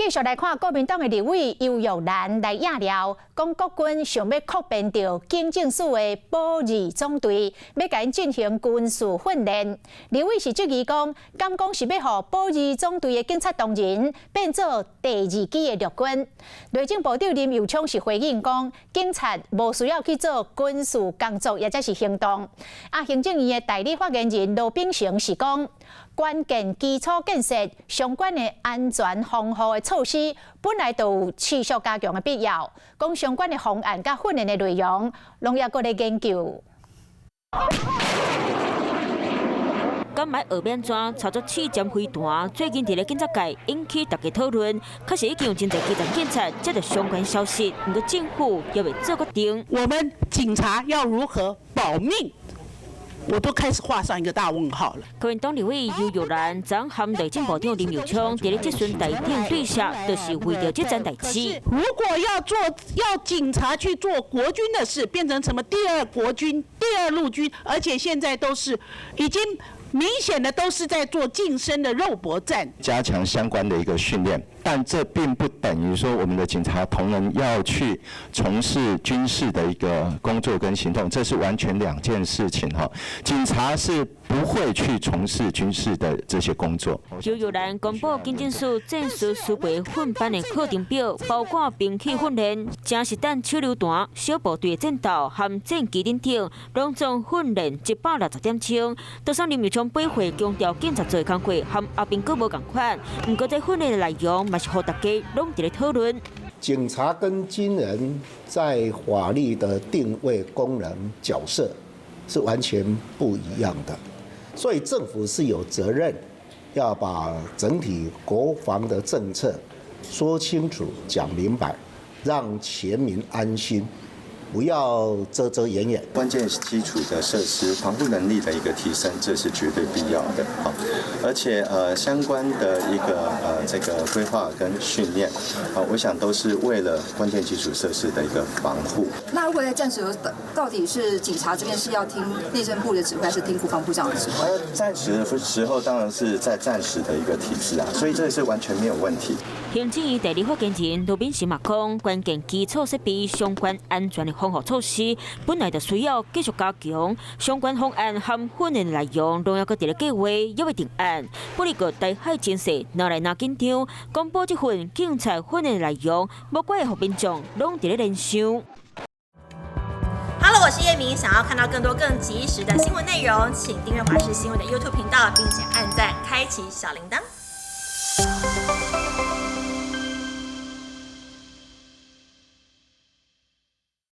繼續來看國民黨的立委游玉蘭來掖料，講國軍想欲擴編著警政署的保二總隊，欲共𪜶進行軍事訓練。立委是質疑講，敢講是欲予保二總隊的警察同仁變做第二支的陸軍？內政部長林右昌是回應講，警察無需要去做軍事工作，抑者是行動。啊，行政院的代理發言人羅秉成是講，關鍵基礎建設相關的安全防護的措施，本來就有持續加強的必要。講相關的方案佮訓練的內容，攏猶閣咧研究。敢欲學欲按怎操作刺針飛彈？最近佇咧警察界引起大家討論。確實已經有真濟基層警察接到相關消息，毋過政府猶未做決定。我們警察要如何保命？我都開始畫上一個大問號了。國民黨立委游玉蘭昨和內政部長林右昌佇咧質詢台頂對峙，就是為著這件代誌。如果要做要警察去做國軍的事，變成什麼第二國軍、第二陸軍，而且現在都是已經明顯的都是在做近身的肉搏戰。加強相關的一個訓練，但這並不等於說我們的警察同仁要去從事軍事的一個工作跟行動，這是完全兩件事情哈。警察是不會去從事軍事的這些工作。游玉蘭公布警政署戰術師培訓班的課程表，包括兵器訓練、誠實彈手榴彈、小部隊的戰鬥和戰機等等，攏總訓練160點鐘。多桑林右昌八會強調警察做工課和阿兵哥無仝款，毋過這訓練的內容嘛是予大家攏佇咧討論。警察跟軍人在法律的定位、功能、角色是完全不一樣的，所以政府是有責任要把整體國防的政策說清楚、講明白，讓全民安心，不要遮遮掩掩。關鍵基礎的設施防護能力的一個提升，這是絕對必要的。好，而且相關的一個這個規劃跟訓練，啊，我想都是為了關鍵基礎設施的一個防護。那如果在戰時，到底是警察這邊是要聽內政部的指揮，還是聽國防部長的指揮？戰時的時候當然是在戰時的一個體制啊，所以這是完全沒有問題。行政院代理發言人羅秉成嘛講，關鍵基礎設備相關安全的防護措施，本來就需要繼續加強，相關方案和訓練內容，攏猶閣佇咧計劃，猶未定案。不過，台海情勢愈來愈緊張，公布這份警察訓練內容，無怪會予民眾攏佇咧聯想。 Hello，我是葉明，想要看到更多更及時的新聞內容，請訂閱華視新聞的 YouTube 頻道，並且按讚，開啟小鈴鐺。